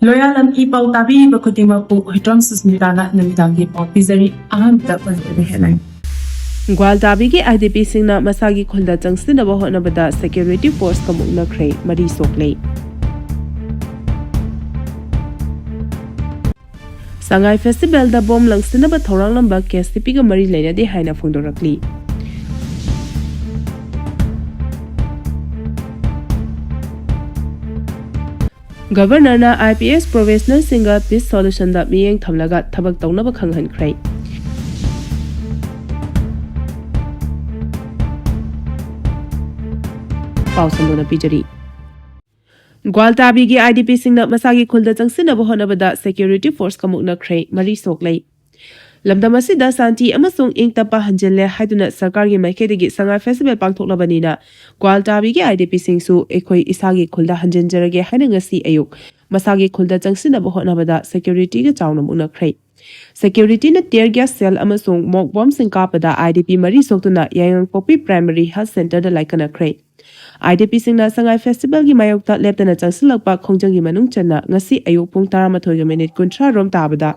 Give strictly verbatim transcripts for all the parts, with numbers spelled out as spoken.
ꯂꯣꯌꯥꯂꯝ E ꯄꯥꯎ ꯇꯥꯕꯤꯔꯤꯕ ꯈꯨꯗꯤꯡꯃꯛꯄꯨ ꯍꯨꯏꯗ꯭ꯔꯣꯝ ꯁꯨꯁꯃꯤꯇꯥꯅ ꯅꯨꯃꯤꯗꯥꯡꯒꯤ ꯄꯥꯎ ꯄꯤꯖꯔꯤ꯫ ꯑꯍꯥꯟꯕꯗ ꯄꯟꯖꯕ ꯍꯦꯠꯂꯥꯏꯟ꯫ ꯒ꯭ꯋꯥꯜꯇꯥꯕꯤꯒꯤ IDPꯁꯤꯡꯅ ꯃꯁꯥꯒꯤ ꯈꯨꯜꯗ ꯆꯪꯁꯤꯟꯅꯕ ꯍꯣꯠꯅꯕꯗ security forceꯀ ꯃꯨꯛꯅꯈ꯭ꯔꯦ, ꯃꯔꯤ ꯁꯣꯛꯂꯦ꯫ ꯁꯉꯥꯏ ꯐꯦꯁꯇꯤꯚꯦꯜꯗ ꯕꯣꯝ ꯂꯪꯁꯤꯟꯅꯕ ꯊꯧꯔꯥꯡꯂꯝꯕ KCPꯒ ꯃꯔꯤ ꯂꯩꯅꯗꯦ ꯍꯥꯏꯅ ꯐꯣꯡꯗꯣꯔꯛꯂꯤ꯫ ꯒꯕꯔꯅꯔꯅ IPS professionalꯁꯤꯡꯒ peace solutionꯗ ꯃꯤꯠꯌꯦꯡ ꯊꯝꯂꯒ ꯊꯕꯛ ꯇꯧꯅꯕ ꯈꯪꯍꯟꯈ꯭ꯔꯦ꯫ ꯄꯥꯎ ꯁꯟꯗꯣꯛꯅ ꯄꯤꯖꯔꯤ꯫ ꯒ꯭ꯋꯥꯜꯇꯥꯕꯤꯒꯤ IDPꯁꯤꯡꯅ ꯃꯁꯥꯒꯤ ꯈꯨꯜꯗ ꯆꯪꯁꯤꯟꯅꯕ ꯍꯣꯠꯅꯕꯗ security forceꯀ ꯃꯨꯛꯅꯈ꯭ꯔꯦ, ꯃꯔꯤ ꯁꯣꯛꯂꯦ꯫ ꯂꯝꯗꯝ ꯑꯁꯤꯗ ꯁꯥꯟꯇꯤ ꯑꯃꯁꯨꯡ ꯏꯪ ꯇꯞꯄ ꯍꯟꯖꯤꯜꯂꯦ ꯍꯥꯏꯗꯨꯅ ꯁꯔꯀꯥꯔꯒꯤ ꯃꯥꯏꯀꯩꯗꯒꯤ ꯁꯉꯥꯏ ꯐꯦꯁꯇꯤꯚꯦꯜ ꯄꯥꯡꯊꯣꯛꯂꯕꯅꯤꯅ, ꯒ꯭ꯋꯥꯜꯇꯥꯕꯤꯒꯤ IDPꯁꯤꯡꯁꯨ ꯑꯩꯈꯣꯏ ꯏꯁꯥꯒꯤ ꯈꯨꯜꯗ ꯍꯟꯖꯤꯟꯖꯔꯒꯦ ꯍꯥꯏꯅ ꯉꯁꯤ ꯑꯌꯨꯛ ꯃꯁꯥꯒꯤ ꯈꯨꯜꯗ ꯆꯪꯁꯤꯟꯅꯕ ꯍꯣꯠꯅꯕꯗ securityꯒ ꯆꯥꯎꯅ ꯃꯨꯛꯅꯈ꯭ꯔꯦ꯫ Securityꯅ tear gas shell ꯑꯃꯁꯨꯡ mock bombꯁꯤꯡ ꯀꯥꯞꯄꯗ IDP ꯃꯔꯤ ꯁꯣꯛꯇꯨꯅ ꯌꯥꯏꯉꯪꯄꯣꯛꯄꯤ Primary Health Centreꯗ ꯂꯥꯏꯀꯠꯅꯈ꯭ꯔꯦ꯫ IDPꯁꯤꯡꯅ ꯁꯉꯥꯏ ꯐꯦꯁꯇꯤꯚꯦꯜꯒꯤ ꯃꯥꯌꯣꯛꯇ ꯂꯦꯞꯇꯅ ꯆꯪꯁꯤꯜꯂꯛꯄ ꯈꯣꯡꯖꯪꯒꯤ ꯃꯅꯨꯡ ꯆꯟꯅ ꯉꯁꯤ ꯑꯌꯨꯛ ꯄꯨꯡ ꯇꯔꯥꯃꯥꯊꯣꯏꯒ ꯃꯤꯅꯤꯠ ꯀꯨꯟꯊ꯭ꯔꯥ ꯔꯣꯝ ꯇꯥꯕꯗ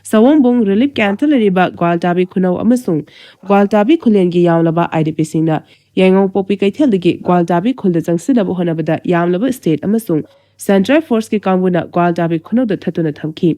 ꯁꯑꯣꯝꯕꯨꯡ relief campꯇ ꯂꯩꯔꯤꯕ ꯒ꯭ꯋꯥꯜꯇꯥꯕꯤ ꯈꯨꯅꯧ ꯑꯃꯁꯨꯡ ꯒ꯭ꯋꯥꯜꯇꯥꯕꯤ ꯈꯨꯂꯦꯟꯒꯤ ꯌꯥꯝꯂꯕ IDPꯁꯤꯡꯅ ꯌꯥꯏꯉꯪꯄꯣꯛꯄꯤ ꯀꯩꯊꯦꯜꯗꯒꯤ ꯒ꯭ꯋꯥꯜꯇꯥꯕꯤ ꯈꯨꯜꯗ ꯆꯪꯁꯤꯟꯅꯕ ꯍꯣꯠꯅꯕꯗ ꯌꯥꯝꯂꯕ state ꯑꯃꯁꯨꯡ central forceꯀꯤ ꯀꯥꯡꯕꯨꯅ ꯒ꯭ꯋꯥꯜꯇꯥꯕꯤ ꯈꯨꯅꯧꯗ ꯊꯠꯇꯨꯅ ꯊꯝꯈꯤ꯫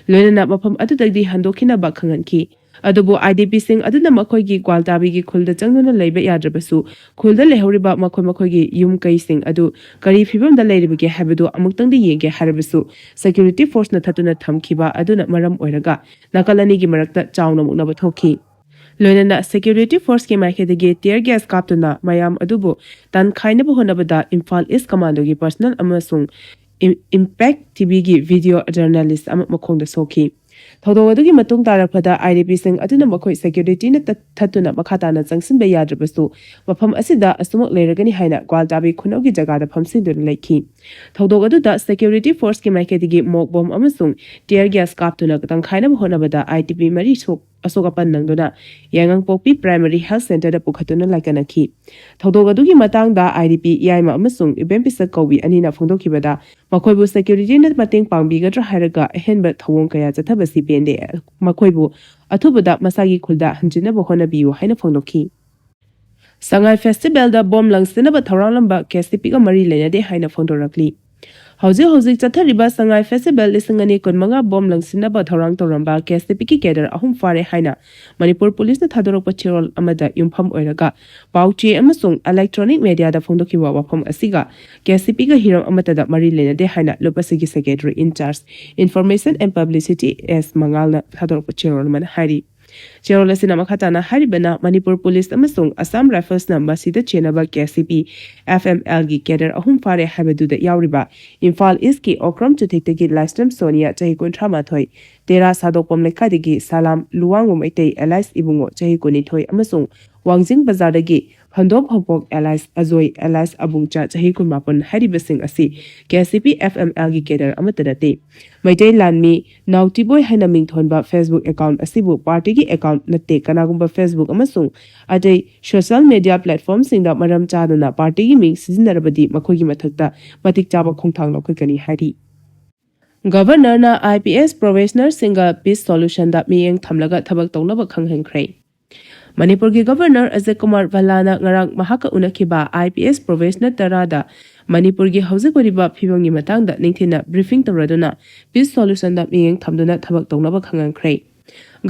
ꯂꯣꯏꯅꯅ ꯃꯐꯝ ꯑꯗꯨꯗꯒꯤ ꯍꯟꯗꯣꯛꯈꯤꯅꯕ ꯈꯪꯍꯟꯈꯤ꯫ ꯑꯗꯨꯕꯨ IDPꯁꯤꯡ ꯑꯗꯨꯅ ꯃꯈꯣꯏꯒꯤ ꯒ꯭ꯋꯥꯜꯇꯥꯕꯤꯒꯤ ꯈꯨꯜꯗ ꯆꯪꯗꯨꯅ ꯂꯩꯕ ꯌꯥꯗ꯭ꯔꯕꯁꯨ, ꯈꯨꯜꯗ ꯂꯩꯍꯧꯔꯤꯕ ꯃꯈꯣꯏ ꯃꯈꯣꯏꯒꯤ ꯌꯨꯝ ꯀꯩꯁꯤꯡ ꯑꯗꯨ ꯀꯔꯤ ꯐꯤꯕꯝꯗ ꯂꯩꯔꯤꯕꯒꯦ ꯍꯥꯏꯕꯗꯨ ꯑꯃꯨꯛꯇꯪꯗꯤ ꯌꯦꯡꯒꯦ ꯍꯥꯏꯔꯕꯁꯨ, security forceꯅ ꯊꯠꯇꯨꯅ ꯊꯝꯈꯤꯕ ꯑꯗꯨꯅ ꯃꯔꯝ ꯑꯣꯏꯔꯒ ꯅꯥꯀꯜ ꯑꯅꯤꯒꯤ ꯃꯔꯛꯇ ꯆꯥꯎꯅ ꯃꯨꯛꯅꯕ ꯊꯣꯛꯈꯤ꯫ ꯂꯣꯏꯅꯅ security forceꯀꯤ ꯃꯥꯏꯀꯩꯗꯒꯤ tear gas ꯀꯥꯞꯇꯨꯅ ꯃꯌꯥꯝ ꯑꯗꯨꯕꯨ ꯇꯥꯟꯈꯥꯏꯅꯕ ꯍꯣꯠꯅꯕꯗ ꯏꯝꯐꯥꯜ East Commandꯒꯤ personnel ꯑꯃꯁꯨꯡ ꯏꯝ-, Impact TVꯒꯤ video journalist ꯑꯃ ꯃꯈꯣꯡꯗ ꯁꯣꯛꯈꯤ꯫ ꯊꯧꯗꯣꯛ ꯑꯗꯨꯒꯤ ꯃꯇꯨꯡ ꯇꯥꯔꯛꯄꯗ IDPꯁꯤꯡ ꯑꯗꯨꯅ ꯃꯈꯣꯏ securityꯅ ꯇꯠ-, ꯊꯠꯇꯨꯅ ꯃꯈꯥ ꯇꯥꯅ ꯆꯪꯁꯤꯟꯕ ꯌꯥꯗ꯭ꯔꯕꯁꯨ, ꯃꯐꯝ ꯑꯁꯤꯗ ꯑꯁꯨꯃꯛ ꯂꯩꯔꯒꯅꯤ ꯍꯥꯏꯅ ꯒ꯭ꯋꯥꯜꯇꯥꯕꯤ ꯈꯨꯅꯧꯒꯤ ꯖꯒꯥꯗ ꯐꯝꯁꯤꯟꯗꯨꯅ ꯂꯩꯈꯤ꯫ ꯊꯧꯗꯣꯛ ꯑꯗꯨꯗ security forceꯀꯤ ꯃꯥꯏꯀꯩꯗꯒꯤ mock bomb ꯑꯃꯁꯨꯡ tear gas ꯀꯥꯞꯇꯨꯅ ꯇꯪꯈꯥꯏꯅꯕ ꯍꯣꯠꯅꯕꯗ I D P ꯃꯔꯤ ꯁꯣꯛ ꯑꯁꯣꯛ ꯑꯄꯟ ꯅꯪꯗꯨꯅ ꯌꯥꯏꯉꯪꯄꯣꯛꯄꯤ Primary Health Centreꯗ ꯄꯨꯈꯠꯇꯨꯅ ꯂꯥꯏꯀꯠꯅꯈꯤ꯫ ꯊꯧꯗꯣꯛ ꯑꯗꯨꯒꯤ ꯃꯇꯥꯡꯗ I D P ꯌꯥꯏꯃ ꯑꯃꯁꯨꯡ ꯏꯕꯦꯝ ꯄꯤꯁꯛ ꯀꯧꯕꯤ ꯑꯅꯤꯅ ꯐꯣꯡꯗꯣꯛꯈꯤꯕꯗ, ꯃꯈꯣꯏꯕꯨ securityꯅ ꯃꯇꯦꯡ ꯄꯥꯡꯕꯤꯒꯗ꯭ꯔꯥ ꯍꯥꯏꯔꯒ ꯑꯍꯦꯟꯕ ꯊꯧꯑꯣꯡ ꯀꯌꯥ ꯆꯠꯊꯕꯁꯤ ꯄꯦꯟꯗꯦ꯫ ꯃꯈꯣꯏꯕꯨ ꯑꯊꯨꯕꯗ ꯃꯁꯥꯒꯤ ꯈꯨꯜꯗ ꯍꯟꯖꯤꯟꯅꯕ ꯍꯣꯠꯅꯕꯤꯌꯨ ꯍꯥꯏꯅ ꯐꯣꯡꯗꯣꯛꯈꯤ꯫ ꯁꯉꯥꯏ festivalꯗ bomb ꯂꯪꯁꯤꯟꯅꯕ ꯊꯧꯔꯥꯡꯂꯝꯕ KCPꯒ ꯃꯔꯤ ꯂꯩꯅꯗꯦ ꯍꯥꯏꯅ ꯐꯣꯡꯗꯣꯔꯛꯂꯤ꯫ ꯍꯧꯖꯤꯛ ꯍꯧꯖꯤꯛ ꯆꯠꯊꯔꯤꯕ ꯁꯉꯥꯏ festival ꯂꯤꯁꯤꯡ ꯑꯅꯤ ꯀꯨꯟꯃꯉꯥ bomb ꯂꯪꯁꯤꯟꯅꯕ ꯊꯧꯔꯥꯡ ꯇꯧꯔꯝꯕ KCPꯒꯤ cadre ꯑꯍꯨꯝ ꯐꯥꯔꯦ ꯍꯥꯏꯅ ꯃꯅꯤꯄꯨꯔ ꯄꯨꯂꯤꯁꯅ ꯊꯥꯗꯣꯔꯛꯄ ꯆꯦꯔꯣꯜ ꯑꯃꯗ ꯌꯨꯝꯐꯝ ꯑꯣꯏꯔꯒ ꯄꯥꯎ ꯆꯦ ꯑꯃꯁꯨꯡ electronic mediaꯗ ꯐꯣꯡꯗꯣꯛꯈꯤꯕ ꯋꯥꯐꯝ ꯑꯁꯤꯒ KCPꯒ ꯍꯤꯔꯝ ꯑꯃꯠꯇꯗ ꯃꯔꯤ ꯂꯩꯅꯗꯦ ꯍꯥꯏꯅ ꯂꯨꯞ ꯑꯁꯤꯒꯤ secretary in charge Information and Publicity S ꯃꯉꯥꯜꯅ ꯊꯥꯗꯣꯔꯛꯄ ꯆꯦꯔꯣꯜ ꯑꯃꯅ ꯍꯥꯏꯔꯤ꯫ ꯆꯦꯔꯣꯜ ꯑꯁꯤꯅ ꯃꯈꯥ ꯇꯥꯅ ꯍꯥꯏꯔꯤꯕꯅ, ꯃꯅꯤꯄꯨꯔ ꯄꯨꯂꯤꯁ ꯑꯃꯁꯨꯡ ꯑꯁꯥꯝ ꯔꯥꯏꯐꯜꯁꯅ ꯃꯁꯤꯗ ꯆꯦꯟꯅꯕ KCP FMLꯒꯤ cadre ꯑꯍꯨꯝ ꯐꯥꯔꯦ ꯍꯥꯏꯕꯗꯨꯗ ꯌꯥꯎꯔꯤꯕ ꯏꯝꯐꯥꯜ ꯏꯁꯀꯤ ꯑꯣꯀ꯭ꯔꯝ ꯆꯨꯊꯦꯛꯇꯒꯤ ꯂꯥꯏꯁ꯭ꯔꯝ ꯁꯣꯅꯤꯌꯥ, ꯆꯍꯤ ꯀꯨꯟꯊ꯭ꯔꯥ ꯃꯥꯊꯣꯏ, ꯇꯦꯔꯥ ꯁꯥꯗꯣꯛꯄꯝ ꯂꯩꯀꯥꯏꯗꯒꯤ ꯁꯂꯥꯝ ꯂꯨꯋꯥꯡꯕ ꯃꯩꯇꯩ alias ꯏꯕꯨꯡꯉꯣ, ꯆꯍꯤ ꯀꯨꯟꯅꯤꯊꯣꯏ, ꯑꯃꯁꯨꯡ ꯋꯥꯡꯖꯤꯡ ꯕꯖꯥꯔꯗꯒꯤ ꯐꯟꯗꯣꯞ ꯍꯣꯄꯣꯛ alias ꯑꯖꯣꯏ alias ꯑꯕꯨꯡꯆꯥ, ꯆꯍꯤ ꯀꯨꯟꯃꯥꯄꯟ ꯍꯥꯏꯔꯤꯕꯁꯤꯡ ꯑꯁꯤ KCP FMLꯒꯤ cadre ꯑꯃꯠꯇ ꯅꯠꯇꯦ꯫ ꯃꯩꯇꯩ ꯂꯥꯟꯃꯤ ꯅꯥꯎꯇꯤꯕꯣꯏ ꯍꯥꯏꯅ ꯃꯤꯡꯊꯣꯟꯕ Facebook account ꯑꯁꯤꯕꯨ partyꯒꯤ account ꯅꯠꯇꯦ, ꯀꯅꯥꯒꯨꯝꯕ Facebook ꯑꯃꯁꯨꯡ ꯑꯇꯩ social media platformꯁꯤꯡꯗ ꯃꯔꯝ ꯆꯥꯗꯅ partyꯒꯤ ꯃꯤꯡ ꯁꯤꯖꯤꯟꯅꯔꯕꯗꯤ ꯃꯈꯣꯏꯒꯤ ꯃꯊꯛꯇ ꯃꯇꯤꯛ ꯆꯥꯕ ꯈꯣꯡꯊꯥꯡ ꯂꯧꯈꯠꯀꯅꯤ ꯍꯥꯏꯔꯤ꯫ Governorꯅ IPS probationerꯁꯤꯡꯒ peace solutionꯗ ꯃꯤꯠꯌꯦꯡ ꯊꯝꯂꯒ ꯊꯕꯛ ꯇꯧꯅꯕ ꯈꯪꯍꯟꯈ꯭ꯔꯦ꯫ ꯃꯅꯤꯄꯨꯔꯒꯤ Governor ꯑꯖꯤꯠ ꯀꯨꯃꯥꯔ ꯚꯜꯂꯥꯅ ꯉꯔꯥꯡ ꯃꯍꯥꯛꯀ ꯎꯅꯈꯤꯕ IPS probationer ꯇꯔꯥꯗ ꯃꯅꯤꯄꯨꯔꯒꯤ ꯍꯧꯖꯤꯛ ꯑꯣꯏꯔꯤꯕ ꯐꯤꯕꯝꯒꯤ ꯃꯇꯥꯡꯗ ꯅꯤꯡꯊꯤꯅ briefing ꯇꯧꯔꯗꯨꯅ peace solutionꯗ ꯃꯤꯠꯌꯦꯡ ꯊꯝꯗꯨꯅ ꯊꯕꯛ ꯇꯧꯅꯕ ꯈꯪꯍꯟꯈ꯭ꯔꯦ꯫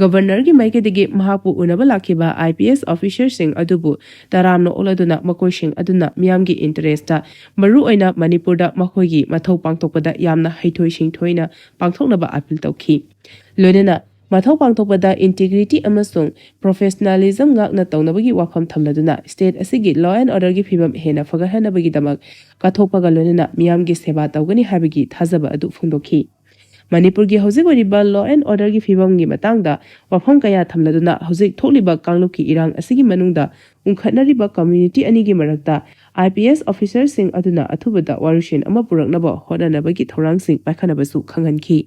Governorꯒꯤ ꯃꯥꯏꯀꯩꯗꯒꯤ ꯃꯍꯥꯛꯄꯨ ꯎꯅꯕ ꯂꯥꯛꯈꯤꯕ IPS officerꯁꯤꯡ ꯑꯗꯨꯕꯨ ꯇꯔꯥꯝꯅ ꯑꯣꯛꯂꯗꯨꯅ ꯃꯈꯣꯏꯁꯤꯡ ꯑꯗꯨꯅ ꯃꯤꯌꯥꯝꯒꯤ interestꯇ, ꯃꯔꯨꯑꯣꯏꯅ ꯃꯅꯤꯄꯨꯔꯗ ꯃꯈꯣꯏꯒꯤ ꯃꯊꯧ ꯄꯥꯡꯊꯣꯛꯄꯗ ꯌꯥꯝꯅ ꯍꯩꯊꯣꯏ ꯁꯤꯡꯊꯣꯏꯅ ꯄꯥꯡꯊꯣꯛꯅꯕ appeal ꯇꯧꯈꯤ꯫ ꯂꯣꯏꯅꯅ ꯃꯊꯧ ꯄꯥꯡꯊꯣꯛꯄꯗ integrity ꯑꯃꯁꯨꯡ professionalism ꯉꯥꯛꯅ ꯇꯧꯅꯕꯒꯤ ꯋꯥꯐꯝ ꯊꯝꯂꯗꯨꯅ state ꯑꯁꯤꯒꯤ law and orderꯒꯤ ꯐꯤꯕꯝ ꯍꯦꯟꯅ ꯐꯒꯠꯍꯟꯅꯕꯒꯤꯗꯃꯛ ꯀꯠꯊꯣꯛꯄꯒ ꯂꯣꯏꯅꯅ ꯃꯤꯌꯥꯝꯒꯤ ꯁꯦꯕꯥ ꯇꯧꯒꯅꯤ ꯍꯥꯏꯕꯒꯤ ꯊꯥꯖꯕ ꯑꯗꯨ ꯐꯣꯡꯗꯣꯛꯈꯤ꯫ ꯃꯅꯤꯄꯨꯔꯒꯤ ꯍꯧꯖꯤꯛ ꯑꯣꯏꯔꯤꯕ law and orderꯒꯤ ꯐꯤꯕꯝꯒꯤ ꯃꯇꯥꯡꯗ ꯋꯥꯐꯝ ꯀꯌꯥ ꯊꯝꯂꯗꯨꯅ ꯍꯧꯖꯤꯛ ꯊꯣꯛꯂꯤꯕ ꯀꯥꯡꯂꯨꯞꯀꯤ ꯏꯔꯥꯡ ꯑꯁꯤꯒꯤ ꯃꯅꯨꯡꯗ ꯎꯪꯈꯠꯅꯔꯤꯕ community ꯑꯅꯤꯒꯤ ꯃꯔꯛꯇ IPS officerꯁꯤꯡ ꯑꯗꯨꯅ ꯑꯊꯨꯕꯗ ꯋꯥꯔꯨꯁꯦꯟ ꯑꯃ ꯄꯨꯔꯛꯅꯕ ꯍꯣꯠꯅꯅꯕꯒꯤ ꯊꯧꯔꯥꯡꯁꯤꯡ ꯄꯥꯏꯈꯠꯅꯕꯁꯨ ꯈꯪꯍꯟꯈꯤ꯫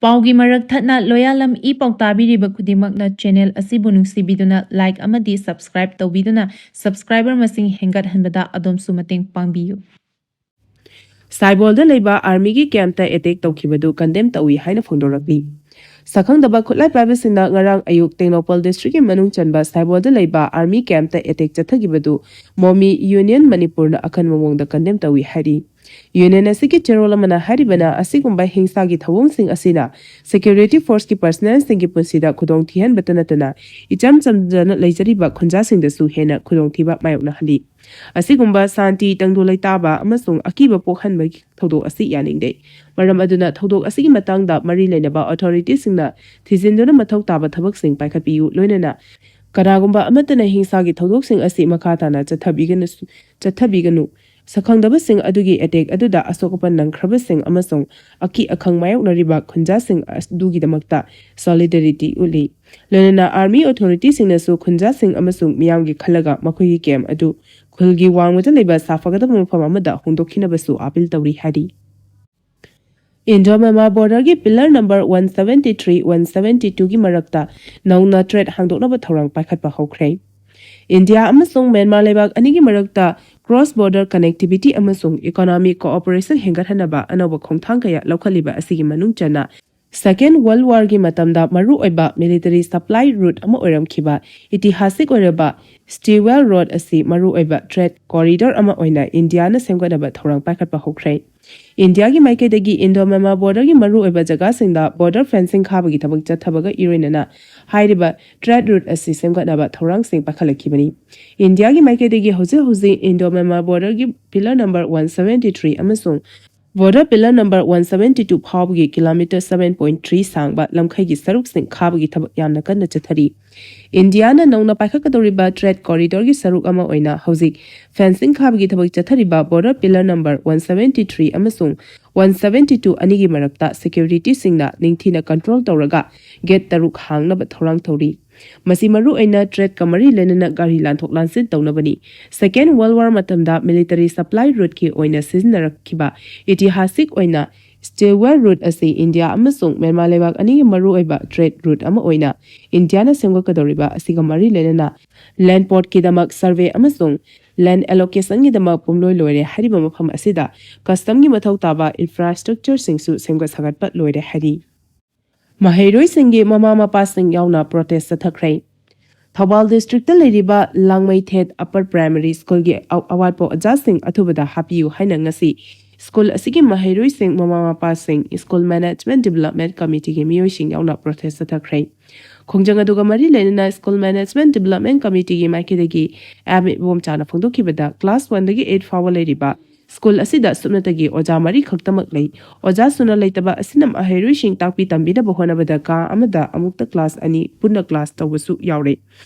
ꯄꯥꯎꯒꯤ ꯃꯔꯛ ꯊꯠꯅ ꯂꯣꯌꯥꯂꯝ ꯏ ꯄꯥꯎ ꯇꯥꯕꯤꯔꯤꯕ ꯈꯨꯗꯤꯡꯃꯛꯅ channel ꯑꯁꯤꯕꯨ ꯅꯨꯡꯁꯤꯕꯤꯗꯨꯅ like ꯑꯃꯗꯤ subscribe ꯇꯧꯕꯤꯗꯨꯅ subscriber ꯃꯁꯤꯡ ꯍꯦꯟꯒꯠꯍꯟꯕꯗ ꯑꯗꯣꯝꯁꯨ ꯃꯇꯦꯡ ꯄꯥꯡꯕꯤꯌꯨ꯫ ꯁꯥꯏꯕꯣꯜꯗ ꯂꯩꯕ armyꯒꯤ campꯇ attack ꯇꯧꯈꯤꯕꯗꯨ condemn ꯇꯧꯏ ꯍꯥꯏꯅ ꯐꯣꯡꯗꯣꯔꯛꯂꯤ꯫ ꯁꯛꯈꯪꯗꯕ ꯈꯨꯠꯂꯥꯏ ꯄꯥꯏꯕꯁꯤꯡꯅ ꯉꯔꯥꯡ ꯑꯌꯨꯛ ꯇꯦꯡꯅꯧꯄꯜ districtꯀꯤ ꯃꯅꯨꯡ ꯆꯟꯕ ꯁꯥꯏꯕꯣꯜꯗ ꯂꯩꯕ army campꯇ attack ꯆꯠꯊꯈꯤꯕꯗꯨ ꯃꯣꯃꯤ Union ꯃꯅꯤꯄꯨꯔꯅ ꯑꯀꯟꯕ ꯃꯑꯣꯡꯗ condemn ꯇꯧꯏ ꯍꯥꯏꯔꯤ꯫ Union ꯑꯁꯤꯒꯤ ꯆꯦꯔꯣꯜ ꯑꯃꯅ ꯍꯥꯏꯔꯤꯕꯅ ꯑꯁꯤꯒꯨꯝꯕ ꯍꯤꯡꯁꯥꯒꯤ ꯊꯧꯑꯣꯡꯁꯤꯡ ꯑꯁꯤꯅ security forceꯀꯤ personnelꯁꯤꯡꯒꯤ ꯄꯨꯟꯁꯤꯗ ꯈꯨꯗꯣꯡ ꯊꯤꯍꯟꯕꯇ ꯅꯠꯇꯅ ꯏꯆꯝ ꯆꯝꯖꯅ ꯂꯩꯖꯔꯤꯕ ꯈꯨꯟꯖꯥꯁꯤꯡꯗꯁꯨ ꯍꯦꯟꯅ ꯈꯨꯗꯣꯡꯊꯤꯕ ꯃꯥꯌꯣꯛꯅꯍꯜꯂꯤ꯫ ꯑꯁꯤꯒꯨꯝꯕ ꯁꯥꯟꯇꯤ, ꯇꯪꯗꯨ ꯂꯩꯇꯥꯕ ꯑꯃꯁꯨꯡ ꯑꯀꯤꯕ ꯄꯣꯛꯍꯟꯕꯒꯤ ꯊꯧꯗꯣꯛ ꯑꯁꯤ ꯌꯥꯅꯤꯡꯗꯦ꯫ ꯃꯔꯝ ꯑꯗꯨꯅ ꯊꯧꯗꯣꯛ ꯑꯁꯤꯒꯤ ꯃꯇꯥꯡꯗ ꯃꯔꯤ ꯂꯩꯅꯕ authorityꯁꯤꯡꯅ ꯊꯤꯖꯤꯟꯗꯨꯅ ꯃꯊꯧ ꯇꯥꯕ ꯊꯕꯛꯁꯤꯡ ꯄꯥꯏꯈꯠꯄꯤꯌꯨ, ꯂꯣꯏꯅꯅ ꯀꯅꯥꯒꯨꯝꯕ ꯑꯃꯠꯇꯅ ꯍꯤꯡꯁꯥꯒꯤ ꯊꯧꯗꯣꯛꯁꯤꯡ ꯑꯁꯤ ꯃꯈꯥ ꯇꯥꯅ ꯆꯠꯊꯕꯤꯒꯅꯁꯨ-, ꯆꯠꯊꯕꯤꯒꯅꯨ꯫ ꯁꯛꯈꯪꯗꯕꯁꯤꯡ ꯑꯗꯨꯒꯤ attack ꯑꯗꯨꯗ ꯑꯁꯣꯛ ꯑꯄꯟ ꯅꯪꯈ꯭ꯔꯕꯁꯤꯡ ꯑꯃꯁꯨꯡ ꯑꯀꯤ ꯑꯈꯪ ꯃꯥꯌꯣꯛꯅꯔꯤꯕ ꯈꯨꯟꯖꯥꯁꯤꯡ ꯑꯗꯨꯒꯤꯗꯃꯛꯇ solidarity ꯎꯠꯂꯤ꯫ ꯂꯣꯏꯅꯅ army authorityꯁꯤꯡꯅꯁꯨ ꯈꯨꯟꯖꯥꯁꯤꯡ ꯑꯃꯁꯨꯡ ꯃꯤꯌꯥꯝꯒꯤ ꯈꯜꯂꯒ ꯃꯈꯣꯏꯒꯤ camp ꯑꯗꯨ ꯈꯨꯜꯒꯤ ꯋꯥꯡꯃꯗ ꯂꯩꯕ ꯁꯥꯐꯒꯗꯕ ꯃꯐꯝ ꯑꯃꯗ ꯍꯣꯡꯗꯣꯛꯈꯤꯅꯕꯁꯨ appeal ꯇꯧꯔꯤ ꯍꯥꯏꯔꯤ꯫ Indo-Myanmar borderꯒꯤ pillar number one seventy three, one seventy twoꯒꯤ ꯃꯔꯛꯇ ꯅꯧꯅ thread ꯍꯥꯡꯗꯣꯛꯅꯕ ꯊꯧꯔꯥꯡ ꯄꯥꯏꯈꯠꯄ ꯍꯧꯈ꯭ꯔꯦ꯫ ꯏꯟꯗꯤꯌꯥ ꯑꯃꯁꯨꯡ ꯃ꯭ꯌꯥꯟꯃꯥꯔ ꯂꯩꯕꯥꯛ ꯑꯅꯤꯒꯤ ꯃꯔꯛꯇ cross border connectivity ꯑꯃꯁꯨꯡ economic cooperation ꯍꯦꯟꯒꯠꯍꯟꯅꯕ ꯑꯅꯧꯕ ꯈꯣꯡꯊꯥꯡ ꯀꯌꯥ ꯂꯧꯈꯠꯂꯤꯕ ꯑꯁꯤꯒꯤ ꯃꯅꯨꯡ ꯆꯟꯅ Second World Warꯒꯤ ꯃꯇꯝꯗ ꯃꯔꯨꯑꯣꯏꯕ military supply route ꯑꯃ ꯑꯣꯏꯔꯝꯈꯤꯕ ꯏꯇꯤꯍꯥꯁꯤꯛ ꯑꯣꯏꯔꯕ Stewart Road ꯑꯁꯤ ꯃꯔꯨꯑꯣꯏꯕ trade corridor ꯑꯃ ꯑꯣꯏꯅ ꯏꯟꯗꯤꯌꯥꯅ ꯁꯦꯝꯒꯠꯅꯕ ꯊꯧꯔꯥꯡ ꯄꯥꯏꯈꯠꯄ ꯍꯧꯈ꯭ꯔꯦ꯫ ꯏꯟꯗꯤꯌꯥꯒꯤ ꯃꯥꯏꯀꯩꯗꯒꯤ Indo-Myanmar borderꯒꯤ ꯃꯔꯨꯑꯣꯏꯕ ꯖꯒꯥꯁꯤꯡꯗ border fencing ꯈꯥꯕꯒꯤ ꯊꯕꯛ ꯆꯠꯊꯕꯒ ꯏꯔꯣꯏꯅꯅ ꯍꯥꯏꯔꯤꯕ trade route ꯑꯁꯤ ꯁꯦꯝꯒꯠꯅꯕ ꯊꯧꯔꯥꯡꯁꯤꯡ ꯄꯥꯏꯈꯠꯂꯛꯈꯤꯕꯅꯤ꯫ ꯏꯟꯗꯤꯌꯥꯒꯤ ꯃꯥꯏꯀꯩꯗꯒꯤ ꯍꯧꯖꯤꯛ ꯍꯧꯖꯤꯛ Indo-Myanmar borderꯒꯤ pillar number one seventy three ꯑꯃꯁꯨꯡ Border pillar number one seventy two ꯐꯥꯎꯕꯒꯤ ꯀꯤꯂꯣꯃꯤꯇꯔ seven point three ꯁꯥꯡꯕ ꯂꯝꯈꯩꯒꯤ ꯁꯔꯨꯛꯁꯤꯡ ꯈꯥꯕꯒꯤ ꯊꯕꯛ ꯌꯥꯝꯅ ꯀꯟꯅ ꯆꯠꯊꯔꯤ꯫ ꯏꯟꯗꯤꯌꯥꯅ ꯅꯧꯅ ꯄꯥꯏꯈꯠꯀꯗꯧꯔꯤꯕ trade corridorꯒꯤ ꯁꯔꯨꯛ ꯑꯃ ꯑꯣꯏꯅ ꯍꯧꯖꯤꯛ fencing ꯈꯥꯕꯒꯤ ꯊꯕꯛ ꯆꯠꯊꯔꯤꯕ border pillar number one seventy three ꯑꯃꯁꯨꯡ one seventy two ꯑꯅꯤꯒꯤ ꯃꯔꯛꯇ securityꯁꯤꯡꯅ ꯅꯤꯡꯊꯤꯅ control ꯇꯧꯔꯒ gate ꯇꯔꯨꯛ ꯍꯥꯡꯅꯕ ꯊꯧꯔꯥꯡ ꯇꯧꯔꯤ꯫ ꯃꯁꯤ ꯃꯔꯨꯑꯣꯏꯅ tradeꯀ ꯃꯔꯤ ꯂꯩꯅꯅ ꯒꯥꯔꯤ ꯂꯥꯟꯊꯣꯛ ꯂꯥꯟꯁꯤꯟ ꯇꯧꯅꯕꯅꯤ꯫ Second World War ꯃꯇꯝꯗ military supply routeꯀꯤ ꯑꯣꯏꯅ ꯁꯤꯖꯤꯟꯅꯔꯛꯈꯤꯕ ꯏꯇꯤꯍꯥꯁꯤꯛ ꯑꯣꯏꯅ Stewart Route ꯑꯁꯤ ꯏꯟꯗꯤꯌꯥ ꯑꯃꯁꯨꯡ ꯃ꯭ꯌꯥꯟꯃꯥꯔ ꯂꯩꯕꯥꯛ ꯑꯅꯤꯒꯤ ꯃꯔꯨꯑꯣꯏꯕ trade route ꯑꯃ ꯑꯣꯏꯅ ꯏꯟꯗꯤꯌꯥꯅ ꯁꯦꯝꯒꯠꯀꯗꯧꯔꯤꯕ ꯑꯁꯤꯒ ꯃꯔꯤ ꯂꯩꯅꯅ land portꯀꯤꯗꯃꯛ survey ꯑꯃꯁꯨꯡ land allocationꯒꯤꯗꯃꯛ ꯄꯨꯝꯂꯣꯏ ꯂꯣꯏꯔꯦ ꯍꯥꯏꯔꯤꯕ ꯃꯐꯝ ꯑꯁꯤꯗ customꯒꯤ ꯃꯊꯧ ꯇꯥꯕ infrastructureꯁꯤꯡꯁꯨ ꯁꯦꯝꯒꯠ ꯁꯥꯒꯠꯄ ꯂꯣꯏꯔꯦ ꯍꯥꯏꯔꯤ꯫ ꯃꯍꯩꯔꯣꯏꯁꯤꯡꯒꯤ ꯃꯃꯥ ꯃꯄꯥꯁꯤꯡ ꯌꯥꯎꯅ protest ꯆꯠꯊꯈ꯭ꯔꯦ꯫ ꯊꯧꯕꯥꯜ districtꯇ ꯂꯩꯔꯤꯕ ꯂꯥꯡꯃꯩꯊꯦꯠ Upper Primary Schoolꯒꯤ ꯑ-, ꯑꯋꯥꯠꯄ ꯑꯣꯖꯥꯁꯤꯡ ꯑꯊꯨꯕꯗ ꯍꯥꯞꯄꯤꯌꯨ ꯍꯥꯏꯅ ꯉꯁꯤ school ꯑꯁꯤꯒꯤ ꯃꯍꯩꯔꯣꯏꯁꯤꯡ, ꯃꯃꯥ ꯃꯄꯥꯁꯤꯡ, School Management Development Committeeꯒꯤ ꯃꯤꯑꯣꯏꯁꯤꯡ ꯌꯥꯎꯅ protest ꯆꯠꯊꯈ꯭ꯔꯦ꯫ ꯈꯣꯡꯖꯪ ꯑꯗꯨꯒ ꯃꯔꯤ ꯂꯩꯅꯅ School Management Development Committeeꯒꯤ ꯃꯥꯏꯀꯩꯗꯒꯤ ꯑꯦꯝ ꯏꯕꯣꯝꯆꯥꯅ ꯐꯣꯡꯗꯣꯛꯈꯤꯕꯗ, class oneꯗꯒꯤ eight ꯐꯥꯎꯕ ꯂꯩꯔꯤꯕ school ꯑꯁꯤꯗ ꯁꯨꯞꯅꯇꯒꯤ ꯑꯣꯖꯥ ꯃꯔꯤ ꯈꯛꯇꯃꯛ ꯂꯩ꯫ ꯑꯣꯖꯥ ꯁꯨꯅ ꯂꯩꯇꯕ ꯑꯁꯤꯅ ꯃꯍꯩꯔꯣꯏꯁꯤꯡ ꯇꯥꯛꯄꯤ ꯇꯝꯕꯤꯅꯕ ꯍꯣꯠꯅꯕꯗ ꯀꯥ ꯑꯃꯗ ꯑꯃꯨꯛꯇ class ꯑꯅꯤ ꯄꯨꯟꯅ class ꯇꯧꯕꯁꯨ ꯌꯥꯎꯔꯦ꯫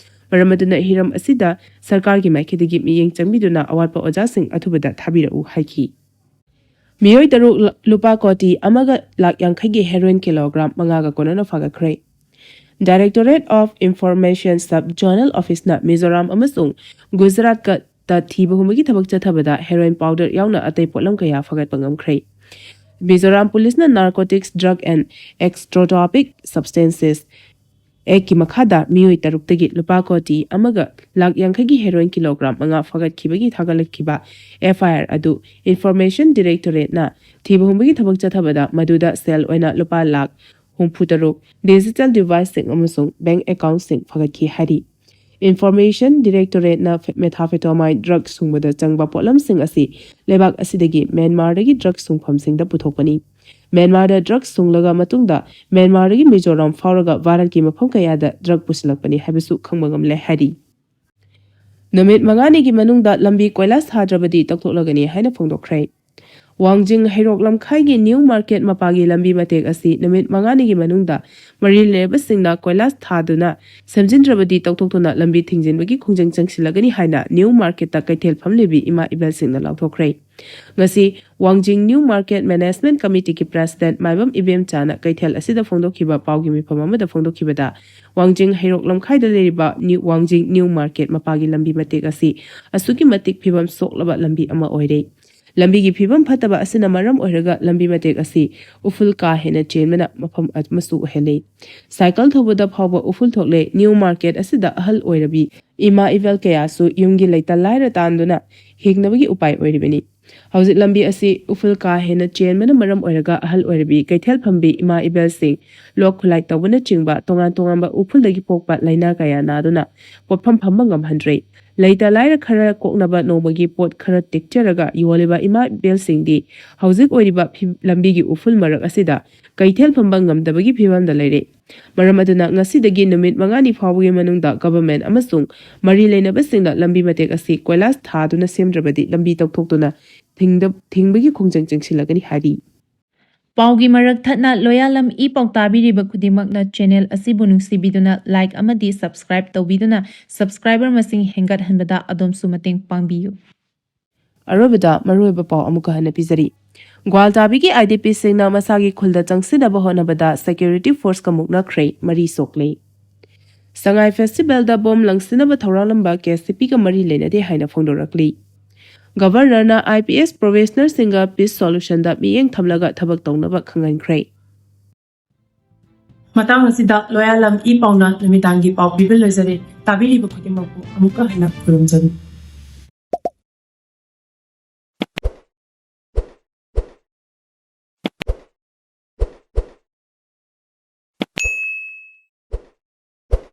ꯃꯔꯝ ꯑꯗꯨꯅ ꯍꯤꯔꯝ ꯑꯁꯤꯗ ꯁꯔꯀꯥꯔꯒꯤ ꯃꯥꯏꯀꯩꯗꯒꯤ ꯃꯤꯠꯌꯦꯡ ꯆꯪꯕꯤꯗꯨꯅ ꯑꯋꯥꯠꯄ ꯑꯣꯖꯥꯁꯤꯡ ꯑꯊꯨꯕꯗ ꯊꯥꯕꯤꯔꯛꯎ ꯍꯥꯏꯈꯤ꯫ ꯃꯤꯑꯣꯏ ꯇꯔꯨꯛ ꯂ-, ꯂꯨꯄꯥ ꯀꯣꯇꯤ ꯑꯃꯒ ꯂꯥꯈ ꯌꯥꯡꯈꯩꯒꯤ heroin kilogram ꯃꯉꯥꯒ ꯀꯣꯟꯅꯅ ꯐꯥꯒꯠꯈ꯭ꯔꯦ꯫ Directorate of Information Sub Zonal Officeꯅ Mizoram ꯑꯃꯁꯨꯡ ꯒꯨꯖꯔꯥꯠꯀ ꯇ ꯊꯤꯕ ꯍꯨꯝꯕꯒꯤ ꯊꯕꯛ ꯆꯠꯊꯕꯗ heroin powder ꯌꯥꯎꯅ ꯑꯇꯩ ꯄꯣꯠꯂꯝ ꯀꯌꯥ ꯐꯥꯒꯠꯄ ꯉꯝꯈ꯭ꯔꯦ꯫ ꯃꯤꯖꯣꯔꯥꯝ ꯄꯨꯂꯤꯁꯅ Narcotics, Drug and Exotropic Substances Actꯀꯤ ꯃꯈꯥꯗ ꯃꯤꯑꯣꯏ ꯇꯔꯨꯛꯇꯒꯤ ꯂꯨꯄꯥ ꯀꯣꯇꯤ ꯑꯃꯒ ꯂꯥꯈ ꯌꯥꯡꯈꯩꯒꯤ heroin kilogram ꯃꯉꯥ ꯐꯥꯒꯠꯈꯤꯕꯒꯤ ꯊꯥꯒꯠꯂꯛꯈꯤꯕ F I R ꯑꯗꯨ Information Directorateꯅ ꯊꯤꯕ ꯍꯨꯝꯕꯒꯤ ꯊꯕꯛ ꯆꯠꯊꯕꯗ ꯃꯗꯨꯗ ꯁꯦꯜ ꯑꯣꯏꯅ ꯂꯨꯄꯥ ꯂꯥꯈ ꯍꯨꯝꯐꯨ ꯇꯔꯨꯛ, digital deviceꯁꯤꯡ ꯑꯃꯁꯨꯡ bank accountꯁꯤꯡ ꯐꯥꯒꯠꯈꯤ ꯍꯥꯏꯔꯤ꯫ Information Directorateꯅ methamphetamine drug ꯁꯨꯡꯕꯗ ꯆꯪꯕ ꯄꯣꯠꯂꯝꯁꯤꯡ ꯑꯁꯤ ꯂꯩꯕꯥꯛ ꯑꯁꯤꯗꯒꯤ ꯃ꯭ꯌꯥꯟꯃꯥꯔꯗꯒꯤ drug ꯁꯨꯡꯐꯝꯁꯤꯡꯗ ꯄꯨꯊꯣꯛꯄꯅꯤ꯫ ꯃ꯭ꯌꯥꯟꯃꯥꯔꯗ drug ꯁꯨꯡꯂꯒ ꯃꯇꯨꯡꯗ ꯃ꯭ꯌꯥꯟꯃꯥꯔꯗꯒꯤ ꯃꯤꯖꯣꯔꯥꯝ ꯐꯥꯎꯔꯒ ꯚꯥꯔꯠꯀꯤ ꯃꯐꯝ ꯀꯌꯥꯗ drug ꯄꯨꯁꯤꯜꯂꯛꯄꯅꯤ ꯍꯥꯏꯕꯁꯨ ꯈꯪꯕ ꯉꯝꯂꯦ ꯍꯥꯏꯔꯤ꯫ ꯅꯨꯃꯤꯠ ꯃꯉꯥꯅꯤꯒꯤ ꯃꯅꯨꯡꯗ ꯂꯝꯕꯤ ꯀꯣꯏꯂꯥꯁ ꯊꯥꯗ꯭ꯔꯕꯗꯤ ꯇꯧꯊꯣꯛꯂꯒꯅꯤ ꯍꯥꯏꯅ ꯐꯣꯡꯗꯣꯛꯈ꯭ꯔꯦ꯫ ꯋꯥꯡꯖꯤꯡ ꯍꯩꯔꯣꯛ ꯂꯝꯈꯥꯏꯒꯤ ꯅ꯭ꯌꯨ ꯃꯥꯔꯀꯦꯠ ꯃꯄꯥꯒꯤ ꯂꯝꯕꯤ ꯃꯇꯦꯛ ꯑꯁꯤ ꯅꯨꯃꯤꯠ ꯃꯉꯥꯅꯤꯒꯤ ꯃꯅꯨꯡꯗ ꯃꯔꯤ ꯂꯩꯅꯕꯁꯤꯡꯅ ꯀꯣꯏꯂꯥꯁ ꯊꯥꯗꯨꯅ ꯁꯦꯝꯖꯤꯟꯗ꯭ꯔꯕꯗꯤ ꯇꯧꯊꯣꯛꯇꯨꯅ ꯂꯝꯕꯤ ꯊꯤꯡꯖꯤꯟꯕꯒꯤ ꯈꯣꯡꯖꯪ ꯆꯪꯁꯤꯜꯂꯒꯅꯤ ꯍꯥꯏꯅ ꯅ꯭ꯌꯨ ꯃꯥꯔꯀꯦꯠꯇ ꯀꯩꯊꯦꯜ ꯐꯝꯂꯤꯕꯤ ꯏꯃꯥ ꯏꯕꯦꯜꯁꯤꯡꯅ ꯂꯥꯎꯊꯣꯛꯈ꯭ꯔꯦ꯫ ꯉꯁꯤ ꯋꯥꯡꯖꯤꯡ ꯅ꯭ꯌꯨ ꯃꯥꯔꯀꯦꯠ ꯃꯦꯅꯦꯖꯃꯦꯟꯠ ꯀꯃꯤꯇꯤꯒꯤ ꯄ꯭ꯔꯦꯁꯤꯗꯦꯟꯠ ꯃꯥꯏꯕꯝ ꯏꯕꯦꯝꯆꯥꯅ ꯀꯩꯊꯦꯜ ꯑꯁꯤꯗ ꯐꯣꯡꯗꯣꯛꯈꯤꯕ ꯄꯥꯎꯒꯤ ꯃꯤꯐꯝ ꯑꯃꯗ ꯐꯣꯡꯗꯣꯛꯈꯤꯕꯗ, ꯋꯥꯡꯖꯤꯡ ꯍꯩꯔꯣꯛ ꯂꯝꯈꯥꯏꯗ ꯂꯩꯔꯤꯕ ꯅ꯭ꯌꯨ, ꯋꯥꯡꯖꯤꯡ ꯅ꯭ꯌꯨ ꯃꯥꯔꯀꯦꯠ ꯃꯄꯥꯒꯤ ꯂꯝꯕꯤ ꯃꯇꯦꯛ ꯑꯁꯤ ꯑꯁꯨꯛꯀꯤ ꯃꯇꯤꯛ ꯐꯤꯕꯝ ꯁꯣꯛꯂꯕ ꯂꯝꯕꯤ ꯑꯃ ꯑꯣꯏꯔꯦ꯫ ꯂꯝꯕꯤꯒꯤ ꯐꯤꯕꯝ ꯐꯠꯇꯕ ꯑꯁꯤꯅ ꯃꯔꯝ ꯑꯣꯏꯔꯒ ꯂꯝꯕꯤ ꯃꯇꯦꯛ ꯑꯁꯤ ꯎꯐꯨꯜ ꯀꯥ ꯍꯦꯟꯅ ꯆꯦꯟꯕꯅ ꯃꯐꯝ ꯑꯃꯁꯨ ꯑꯣꯏꯍꯜꯂꯤ꯫ ꯁꯥꯏꯀꯜ ꯊꯧꯕꯗ ꯐꯥꯎꯕ ꯎꯐꯨꯜ ꯊꯣꯛꯂꯦ꯫ ꯅ꯭ꯌꯨ ꯃꯥꯔꯀꯦꯠ ꯑꯁꯤꯗ ꯑꯍꯜ ꯑꯣꯏꯔꯕꯤ ꯏꯃꯥ ꯏꯕꯦꯜ ꯀꯌꯥꯁꯨ ꯌꯨꯝꯒꯤ ꯂꯩꯇ ꯂꯥꯏꯔ ꯇꯥꯟꯗꯨꯅ ꯍꯤꯡꯅꯕꯒꯤ ꯎꯄꯥꯏ ꯑꯣꯏꯔꯤꯕꯅꯤ꯫ ꯍꯧꯖꯤꯛ ꯂꯝꯕꯤ ꯑꯁꯤ ꯎꯐꯨꯜ ꯀꯥ ꯍꯦꯟꯅ ꯆꯦꯟꯕꯅ ꯃꯔꯝ ꯑꯣꯏꯔꯒ ꯑꯍꯜ ꯑꯣꯏꯔꯕꯤ ꯀꯩꯊꯦꯜ ꯐꯝꯕꯤ ꯏꯃꯥ ꯏꯕꯦꯜꯁꯤꯡ ꯂꯣꯛ ꯈꯨꯂꯥꯏ ꯇꯧꯕꯅꯆꯤꯡꯕ ꯇꯣꯉꯥꯟ ꯇꯣꯉꯥꯟꯕ ꯎꯐꯨꯜꯗꯒꯤ ꯄꯣꯛꯄ ꯂꯥꯏꯅꯥ ꯀꯌꯥ ꯅꯥꯗꯨꯅ ꯄꯣꯠꯐꯝ ꯐꯝꯕ ꯉꯝꯍꯟꯗ꯭ꯔꯦ꯫ ꯂꯩꯇ ꯂꯥꯏꯔ ꯈꯔ ꯀꯣꯛꯅꯕ ꯅꯣꯡꯃꯒꯤ ꯄꯣꯠ ꯈꯔ ꯇꯦꯛꯆꯔꯒ ꯌꯣꯜꯂꯤꯕ ꯏꯃꯥ ꯏꯕꯦꯜꯁꯤꯡꯗꯤ ꯍꯧꯖꯤꯛ ꯑꯣꯏꯔꯤꯕ ꯐꯤ-, ꯂꯝꯕꯤꯒꯤ ꯎꯐꯨꯜ ꯃꯔꯛ ꯑꯁꯤꯗ ꯀꯩꯊꯦꯜ ꯐꯝꯕ ꯉꯝꯗꯕꯒꯤ ꯐꯤꯕꯝꯗ ꯂꯩꯔꯦ꯫ ꯃꯔꯝ ꯑꯗꯨꯅ ꯉꯁꯤꯗꯒꯤ ꯅꯨꯃꯤꯠ ꯃꯉꯥꯅꯤ ꯐꯥꯎꯕꯒꯤ ꯃꯅꯨꯡꯗ ꯒꯚꯔꯟꯃꯦꯟꯠ ꯑꯃꯁꯨꯡ ꯃꯔꯤ ꯂꯩꯅꯕꯁꯤꯡꯅ ꯂꯝꯕꯤ ꯃꯇꯦꯛ ꯑꯁꯤ ꯀꯣꯏꯂꯥꯁ ꯊꯥꯗꯨꯅ ꯁꯦꯝꯗ꯭ꯔꯕꯗꯤ ꯂꯝꯕꯤ ꯇꯧꯊꯣꯛꯇꯨꯅ ꯊꯤꯡꯗ-, ꯊꯤꯡꯕꯒꯤ ꯈꯣꯡꯖꯪ ꯆꯪꯁꯤꯜꯂꯒꯅꯤ ꯍꯥꯏꯔꯤ꯫ ꯄꯥꯎꯒꯤ ꯃꯔꯛ ꯊꯠꯅ ꯂꯣꯌꯥꯂꯝ ꯏ ꯄꯥꯎ ꯇꯥꯕꯤꯔꯤꯕ ꯈꯨꯗꯤꯡꯃꯛꯅ ꯆꯦꯅꯦꯜ ꯑꯁꯤꯕꯨ ꯅꯨꯡꯁꯤꯕꯤꯗꯨꯅ ꯂꯥꯏꯛ ꯑꯃꯗꯤ ꯁꯕꯁꯀ꯭ꯔꯥꯏꯕ ꯇꯧꯕꯤꯗꯨꯅ ꯁꯕꯁꯀ꯭ꯔꯥꯏꯕꯔ ꯃꯁꯤꯡ ꯍꯦꯟꯒꯠꯍꯟꯕꯗ ꯑꯗꯣꯝꯁꯨ ꯃꯇꯦꯡ ꯄꯥꯡꯕꯤꯌꯨ꯫ ꯑꯔꯣꯏꯕꯗ ꯃꯔꯨꯑꯣꯏꯕ ꯄꯥꯎ ꯑꯃꯨꯛꯀ ꯍꯟꯅ ꯄꯤꯖꯔꯤ꯫ ꯒ꯭ꯋꯥꯜꯇꯥꯕꯤꯒꯤ ꯑꯥꯏ ꯗꯤ ꯄꯤꯁꯤꯡꯅ ꯃꯁꯥꯒꯤ ꯈꯨꯜꯗ ꯆꯪꯁꯤꯟꯅꯕ ꯍꯣꯠꯅꯕꯗ ꯁꯦꯀ꯭ꯌꯨꯔꯤꯇꯤ ꯐꯣꯔꯁꯀ ꯃꯨꯛꯅꯈ꯭ꯔꯦ, ꯃꯔꯤ ꯁꯣꯛꯂꯦ꯫ ꯁꯉꯥꯏ ꯐꯦꯁꯇꯤꯚꯦꯜꯗ ꯕꯣꯝ ꯂꯪꯁꯤꯟꯅꯕ ꯊꯧꯔꯥꯡꯂꯝꯕ ꯀꯦ ꯁꯤ ꯄꯤꯒ ꯃꯔꯤ ꯂꯩꯅꯗꯦ ꯍꯥꯏꯅ ꯐꯣꯡꯗꯣꯔꯛꯂꯤ꯫ ꯒꯚꯔꯅꯔꯅ ꯑꯥꯏ ꯄꯤ ꯑꯦꯁ ꯄ꯭ꯔꯣꯕꯦꯁꯅꯔꯁꯤꯡꯒ ꯄꯤꯁ ꯁꯣꯂꯨꯁꯟꯗ ꯃꯤꯠꯌꯦꯡ ꯊꯝꯂꯒ ꯊꯕꯛ ꯇꯧꯅꯕ ꯈꯪꯍꯟꯈ꯭ꯔꯦ꯫ ꯃꯇꯥꯡ ꯑꯁꯤꯗ ꯂꯣꯌꯥꯂꯝ ꯏ ꯄꯥꯎꯅ ꯅꯨꯃꯤꯗꯥꯡꯒꯤ ꯄꯥꯎ ꯄꯤꯕ ꯂꯣꯏꯖꯔꯦ꯫ ꯇꯥꯕꯤꯔꯤꯕ ꯈꯨꯗꯤꯡꯃꯛꯄꯨ ꯑꯃꯨꯛꯀ ꯍꯟꯅ ꯈꯨꯔꯨꯝꯖꯔꯤ꯫